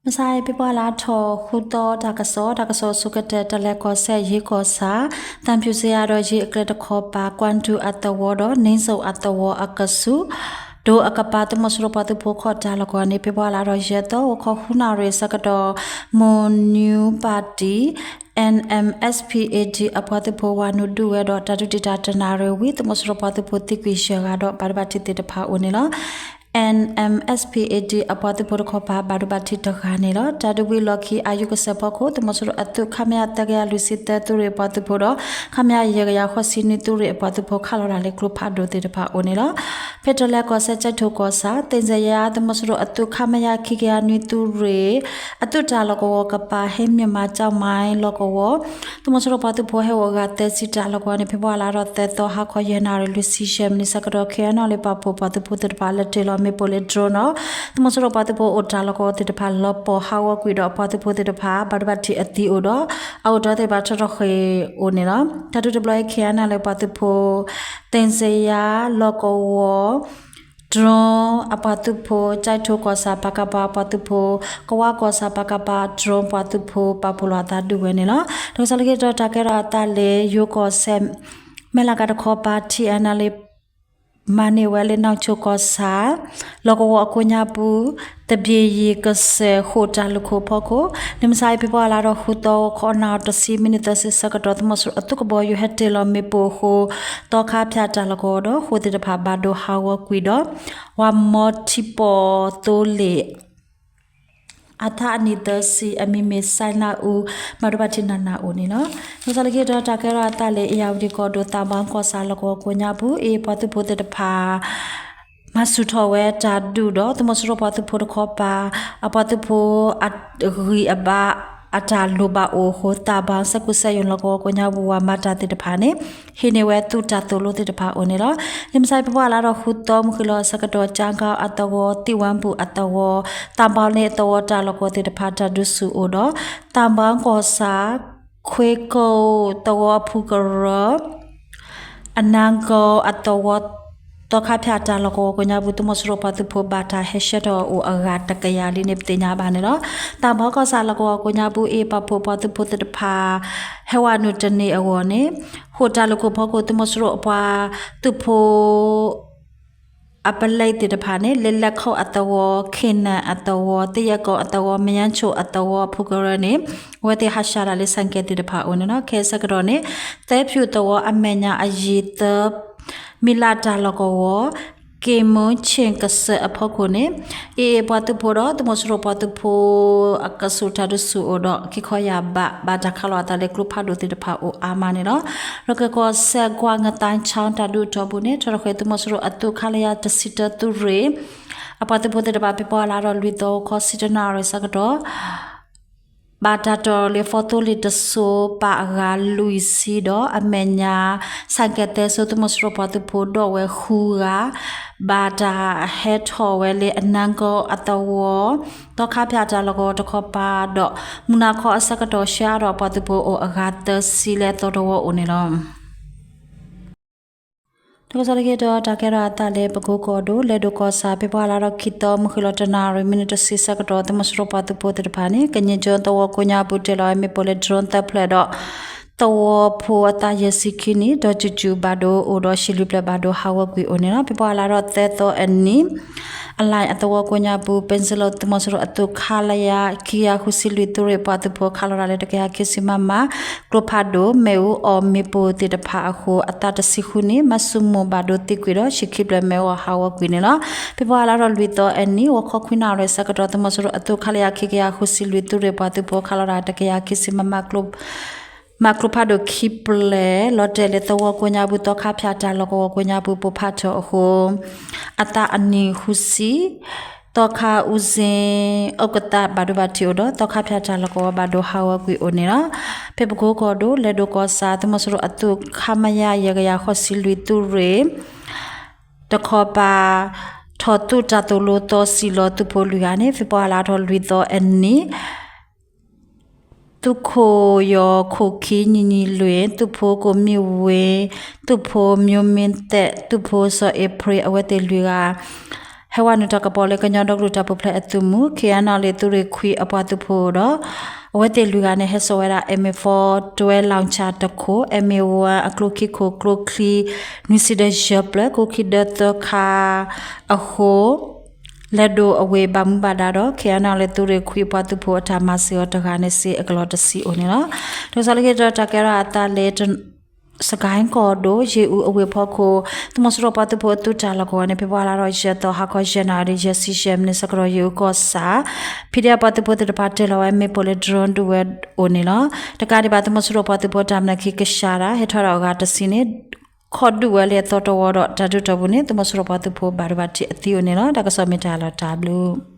မုၢ်ဆါအံၤ ဖ့ၤဘြူၤအါလါထီၣ်ဃုသီ တၢ်ကစီၣ်, တၢ်ကစီၣ်အဆိကတၢၢ် တလဲၤကီၢ်စဲၣ် ယ့ၢ်ကီၢ်ဆၣ် သံဖြူဇရပ်ဒီးယ့ၢ်အကျဲတခီပၤ ကွၢ်ဒူအသဝီဒီး နံၣ်စိၣ်အသဝီအကဆူး ဒိအကပၤ သုးမီၤစိရိၤပှၤသုးဖိခိးတၢ်လီၢ်ကဝီၤန့ၣ် ဖ့ၤဘြူၤအါလါထီၣ်ယဲၢ်သီ ဂီၤခီဃုနၣ်ရံၣ်အဆၢကတီၢ် မိၢ်နူပၣ်တံၣ် NMSPAD အပှၤသုးဖိဝၤနုာ်ဒုးဝဲဒီး တၢ်ဒုးတံာ်တာ်တနၣ်ရံၣ်ဝံၤ သုးမီၤစိရိၤပှၤသုးဖိသံကွံာ်ယဲၢ်ဂၤဒီး ဘၣ်ဒိဘၣ်ထံးသ့ၣ်တဖၣ်အိၣ်န့ၣ်လီၤ. NMSPAD အပှၤသုးဖိတခီပၤ ဘၣ်ဒိဘၣ်ထံးတဂၤန့ၣ်လီၤ. တၢ်ဒုးဝံၤလီၢ်ခံ အယူကစၢၢ်ဖီခိၣ် သုးမီၤစိရိၤအသုး ခမရ သၢကယၤလွံၢ်ဆံသၢ သုးရ့ၣ်အပှၤသုးဖိဒီး ခမရ ယဲၢ်ကယၤဃိးဆံနွံ သုးရ့ၣ်အပှၤသုးဖိ ခးလီၤတၢ်လၢကျိဖးဒိၣ်သ့ၣ်တဖၣ်အိၣ်န့ၣ်လီၤ. ဖဲတလဲၤကီၢ်စဲၣ် ကၠဲးထိၣ်ကီၢ်ဆၣ် သ့ၣ်စဲယါ သုးမီၤစိရိၤအသုး ခမရ ခံကယၤနွံ သုးရ့ၣ် အသုးတၢ်လီၢ်ကဝီၤကပၤ ဟဲမံၣ်မၤကၠီၣ်မါလီၢ်ကဝီၤ သုးမီၤစိရိၤပှၤသုးဖိဟဲအိၣ်အဂၤသၢဆံတၢ်လီၢ်ကဝီၤန့ၣ် ဖဲပှၤလါထီၣ်သၢသီ ဟါခီယဲၢ်နၣ်ရံၣ်လွံၢ်ဆံယဲၢ်မံးနံးဆၢကတီၢ် ခ့ၣ်အဲၣ်နီၣ်လၢပာ်ဖှိၣ်ပှၤသုးဖိသ့ၣ်တဖၣ်လၢတ့ၢ်လီၤမ့ၣ်ပိၢ်လၢ drone ဒီး သုးမီၤစိရိၤပှၤသုးဖိအိၣ်တၢ်လီၢ်ကဝီၤသ့ၣ်တဖၣ်လီၤပှီၢ်ဟးဂီၤကွံာ်ဒီး အပှၤသုးဖိသ့ၣ်တဖၣ် ဘၣ်ဒိဘၣ်ထံးအသံအိၣ်ဒီး အအိၣ်တ့ၢ်သ့ၣ်တဖၣ်ထီထီၣ်ဃ့ၢ်အိၣ်န့ၣ်လီၤ. တၢ်ဒုးတဘျီအံၤ ခ့ၣ်အဲၣ်နီၣ်လၢပှၤသုးဖိ သ့ၣ်စဲယါလီၢ်ကဝီၤ drone အပှၤသုးဖိ ကၠဲးထိၣ်ကီၢ်ဆၣ် ပကဖ အပှၤသုးဖိ ကဝါကီၢ်ဆၣ် ပကဖ drone ပှၤသုးဖိ ပာ်ဖှိၣ်လီၤအသးဒုးဝဲန့ၣ်လီၤ. တၢ်ကစီၣ်လၢခံတတီၤ တၢ်ကဲထီၣ်အသးလၢ ယိၤကီၢ်စဲၣ် မဲၢ်လးကၤတခီပၤ ထံၣ်အဲၣ်နီၣ်လၢ မၤန့ၢ်ဝဲလၢနီၢ်ဆိကီၢ်ဆၣ် လီၢ်ကဝီၤအကိးညါပူၤ သဘ့ၣ်ယံၤကစၢၢ်ဃိၣ်တၢ်လုၢ်ခိၣ်ဖီခိၣ် နံၣ်မုၢ်ဆါအံၤ ဖ့ၤဘြူၤအါလါထီၣ်ဃုသီ ခီနၣ်ရံၣ်တဆံမံးနံးသၢဆံဆၢကတီၢ် သုးမီၤစိရိၤအသုးကဘီယူၤဟဲတ့ၢ်လီၤမ့ၣ်ပိၢ်အဃိ သီခါဖၠၣ်တၢ်လီၢ်ကဝီၤဒီး ဃိၣ်သ့ၣ်တဖၣ်ဘၣ်ဒိဟးဂီၤကွံာ်ဒီး ဝၤမီထံပီၣ်သိလ့ၣ် အသးအနံၣ်သၢဆံ အမံၤမ့ၢ် စဲနၢ်အူ ဘၣ်ဒိဘၣ်ထံးနးနးအိၣ်န့ၣ်လီၤ. တၢ်ကစီၣ်လၢခံတတီၤ တၢ်ကဲထီၣ်အသးလၢ အ့ၣ်ယၣ်ဝတံၣ်ကီၢ်ဒိၣ် သးဘီကီၢ်ဆၣ်လီၢ်ကဝီၤကိးညါပူၤ အ့ၣ်ပှၤသုးဖိသ့ၣ်တဖၣ် မၤဆူၣ်ထီၣ်ဝဲတၢ်ဒုးဒီး သုးမီၤစိရိၤပှၤသုးဖိတခီပၤ အပှၤသုးဖိအဂံၢ်အဘါ အတၢ်လိၣ်ဘၣ်အိၣ်အဃိ သးဘီစဲးကူစဲးယိၤလီၢ်ကဝီၤကိးညါပူၤ ဝၤမၤတၢ်သ့ၣ်တဖၣ်န့ၣ် ဟံးန့ၢ်ဝဲသုးတၢ်သိၣ်လိသ့ၣ်တဖၣ်အိၣ်န့ၣ်လီၤ. နံၣ်မုၢ်ဆါအံၤ ဖ့ၤဘြူၤအါလါထီၣ်ဃုသီ မုၢ်ဃ့ၢ်လီၤအဆၢကတီၢ် ကၠါကီအသဝီ သံၣ်ဝါပူၤအသဝီ သးဘီလၢအသဝီတၢ်လီၢ်ကဝီၤသ့ၣ်တဖၣ် တၢ်ဒုးဆူၣ်အိၣ်ဒီး သးဘီကီၢ်ဆၣ် ခွ့ကိၣ်သဝီအဖုကရၢ အနါကီအသဝီ သီခါဖၠၣ်တၢ်လီၢ်ကဝီၤကိးညါပူၤ သုးမီၤစိရိၤပှၤသုးဖိဘၣ်တၢ်ဟဲဆှၢထီၣ်အိၣ်အဂၤတကယၤလံန့ၣ် ပသ့ၣ်ညါဘၣ်န့ၣ်လီၤ. သးဘီကီၢ်ဆၣ်လီၢ်ကဝီၤကိးညါပူၤ အ့ၣ်ပာ်ဖှိၣ်ပှၤသုးဖိသ့ၣ်တဖၣ် ဟဲဝဲနုာ်တန့ၢ်အဂီၢ်န့ၣ် ဃိၣ်တၢ်လုၢ်ခိၣ်ဖီခိၣ် သုးမီၤစိရိၤအပှၤသုးဖိ အပလဲသ့ၣ်တဖၣ်န့ၣ် လၢလဲၣ်ခိၣ်အသဝီ ခ့ၣ်နၢၣ်အသဝီ သယဲၢ်ကီၢ်အသဝီ မယါဆိၣ်အသဝီအဖုကရၢန့ၣ် အဝဲသ့ၣ်ဟးဆှဲးတၢ်လၢ ဆိုင်ကယ် သ့ၣ်တဖၣ်အိၣ်န့ၣ်လီၤ. ခဲအံၤဆၢကတီၢ်န့ၣ် သၢဖၠူၣ်သဝီအမဲာ်ညါအယံၤသၢ မံၤလးတၢ်လီၢ်ကဝီၤ က့ၤမုၢ်ဆ့ၣ်ကစၢၢ်အဖီခိၣ်န့ၣ် အ့ၣ်ပှၤသုးဖိဒီး သုးမီၤစိရိၤပှၤသုးဖိ အကဆူးတၢ်ဒုးဆူၣ်အိၣ်ဒီး ခံခီယၢ်ဘး ဘၣ်တၢ်ခးလီၤအသးလၢကျိဖးဒိၣ်သ့ၣ်တဖၣ်အိၣ်အါမးန့ၣ်လီၤ. ရက့ၤကီၢ်စဲၣ် ကွၢ်ငသးဆၣ်တၢ်ဒုးအတီၢ်ပူၤန့ၣ် ထီထီၣ်ဃ့ၢ်သုးမီၤစိရိၤအသုး ခလရ တဆံတၢ သုးရ့ၣ် အပှၤသုးဖိသ့ၣ်တဖၣ် ဖဲပှၤလါထီၣ်လွံၢ်သီ ခီဆံတၢနၣ်ရံၣ်ဆၢကတီၢ် ဘၣ်တၢ်တီၢ်လၢ ဖီသိလ့ၣ်တစိၤ ပာ်အဂၤလွံၢ်ဆံဒီး အမဲာ်ညါ ဆိုင်ကယ် သၢစိၤ သုးမီၤစိရိၤပှၤသုးဖိဒိးဝဲဃုဂၤ ဘၣ်တၢ်ဟဲထီၣ်ဝဲလၢအနါကီအသဝီ သီခါဖၠၣ်တၢ်လီၢ်ကဝီၤတခီပၤဒီး မုၢ်နၤခီအဆၢကတီၢ် ဆှၢအါထီၣ်ပှၤသုးဖိအိၣ်အဂၤသၢဆံလၢအသီတဝီအိၣ်န့ၣ်လီၤ. တၢ်ကစီၣ်လၢခံတတီၤ တၢ်ကဲထီၣ်အသးလၢ ပကိကီၢ်ဒိၣ် လဲၤဒိၣ်ကီၢ်ဆၣ် ဖဲပှၤလါထီၣ်ခံသီ မုၢ်ဃ့ၢ်လီၤတနၣ်ရံၣ် မံးနံးတဆံဆၢကတီၢ် သုးမီၤစိရိၤပှၤသုးဖိသ့ၣ်တဖၣ်န့ၣ် ကညံၣ်ကၠိသဝီကိးညါပူၤ တ့ၢ်လီၤဝဲမ့ၣ်ပိၢ်လၢ drone သၢဖျၢၣ်ဒီး သဝီဖိအသးယဲၢ်ဆံခံနံၣ် ဒီးစုၣ်စုၣ်ဘၣ်ဒိအိၣ်ဒီး ဟံၣ်လွံၢ်ဖျၢၣ်ဘၣ်ဒိဟးဂီၤကွံာ်အိၣ်န့ၣ်လီၤ. ဖဲပှၤလါထီၣ်သၢသီအနံၤ အလဲၣ်အသဝီကိးညါပူၤ ပ့စ့လိ သုးမီၤစိရိၤအသုး ခလရ ခံကယၤဃုဆံလွံၢ် သုးရ့ၣ်ပှၤသုးဖိ ခးလီၤတၢ်လၢ တကယၤခံဆံ မမ ကျိဖးဒိၣ် မ့ၣ်အူအီၣ်မ့ၣ်ပိၢ်သ့ၣ်တဖၣ်အဃိ အသးတဆံဃုနံၣ် မၤဆူၣ်မိၢ်ဘၣ်ဒိသံကွံာ်ဒီး ဟံၣ်ခံဖျၢၣ်မ့ၣ်အူအီၣ်ဟးဂီၤကွံာ်န့ၣ်လီၤ. ဖဲပှၤလါထီၣ်လွံၢ်သီအနံၤ ဂီၤခီခွံနၣ်ရံၣ်ဆၢကတီၢ် သုးမီၤစိရိၤအသုး ခလရ ခံကယၤဃုဆံလွံၢ် သုးရ့ၣ်ပှၤသုးဖိ ခးလီၤတၢ် တကယၤခံဆံ မမ မၤကျိဖးဒိၣ်ခံဖျၢၣ် လီၤတဲာ်လၢသဝီကိးညါပူၤ သီခါဖၠၣ်တၢ်လီၢ်ကဝီၤကိးညါပူၤ ပိၢ်ဖးထီၣ်အဃိ အသးအနံၣ်ဃုဆံ သီခါအူစ့ အိၣ်ကသးဘၣ်ဒိဘၣ်ထံးအိၣ်ဒီး သီခါဖၠၣ်တၢ်လီၢ်ကဝီၤဘၣ်ဒိဟးဂီၤကွံာ်အိၣ်န့ၣ်လီၤ. ဖဲပကိကီၢ်ဒိၣ် လဲၤဒိၣ်ကီၢ်ဆၣ် သုးမီၤစိရိၤအသုး ခမရ ယဲၢ်ကယၤဃိးဆံလွံၢ် သုးရ့ၣ် တခီပၤ ထီၣ်သုးတၢ်သိၣ်လိသီစံၣ်လီၤသုးဖိလွံၢ်ဂၤန့ၣ် ဖဲပှၤလါထီၣ်လွံၢ်သီအနံၤ သုးခိၣ်ယီၤခိၣ်ခံ ညီညီလွင်, သုးဖိကိးမံၣ်ဝ့, သုးဖိမျိုးမင်းသက်, သုးဖိစီၤအ့ဖြ့, အဝဲသ့ၣ်လွံၢ်ဂၤ ဟဲဝဲနုာ်တၢ်ကပီၤလၢကညီဒီကလုာ်တၢ်ပူၤဖျဲးအသုးမုၢ် KNLA သုးရ့ၣ်ခွံအပှၤသုးဖိဒီး အဝဲသ့ၣ်လွံၢ်ဂၤန့ၣ် ဟဲစိာ်ဝဲဒၣ် M four twelve လောင်ချာတခိၣ် M one အကျိခံခိၣ်ကျိချံ နွံဆံဒီးယဲၢ်ဖျၢၣ် ကိးခံဒၢသၢခါအဃိ လဲၤဒိးအဝ့ၢ်ဘၣ်မူဘၣ်ဒါဒီး KNLA သုးရ့ၣ်ခွံအပှၤသုးဖိအတၢ်မၤစၢၤအီၤတဂၤန့ၣ်စ့ၢ်အကလီၤတဆံအိၣ်န့ၣ်လီၤ. တၢ်ကစီၣ်လၢခံတတီၤ တၢ်ကဲထီၣ်အသးလၢ စကဲၣ်ကီၢ်ဒိၣ် ယ့ၣ်အူအဝ့ၢ်ဖီခိၣ် သုးမီၤစိရိၤပှၤသုးဖိအသုးတၢ်လီၢ်ကဝီၤန့ၣ် ဖဲပှၤလါထီၣ်ယဲၢ်သီ ဟါခီယဲၢ်နၣ်ရံၣ် ယဲၢ်ဆံယဲၢ်မံးနံး ဆၢကတီၢ် ယ့ၣ်အူကီၢ်ဆၣ် ဖံးဒဲးပှၤသုးဖိသ့ၣ်တဖၣ်တ့ၢ်လီၤဝဲမ့ၣ်ပိၢ်လၢ drone ဒုးဝဲအိၣ်န့ၣ်လီၤ. တကးဒံးဘၣ် သုးမီၤစိရိၤပှၤသုးဖိတၢ်မၤနၢၤခံကစၢ်ဒၣ် ဟဲထီၣ်ဒီးအဂၤတဆံန့ၣ် ခီၣ်ဒုးဝဲလၢအသီတဝီဒီး တၢ်ဒုးတီၢ်ပူၤန့ၣ် သုးမီၤစိရိၤပှၤသုးဖိဘၣ်ဒိဘၣ်ထံးအသံအိၣ်န့ၣ်လီၤ. တၢ်ကစီၣ်မ့ၢ်တၢ်လီၤတၢ်ဘျုး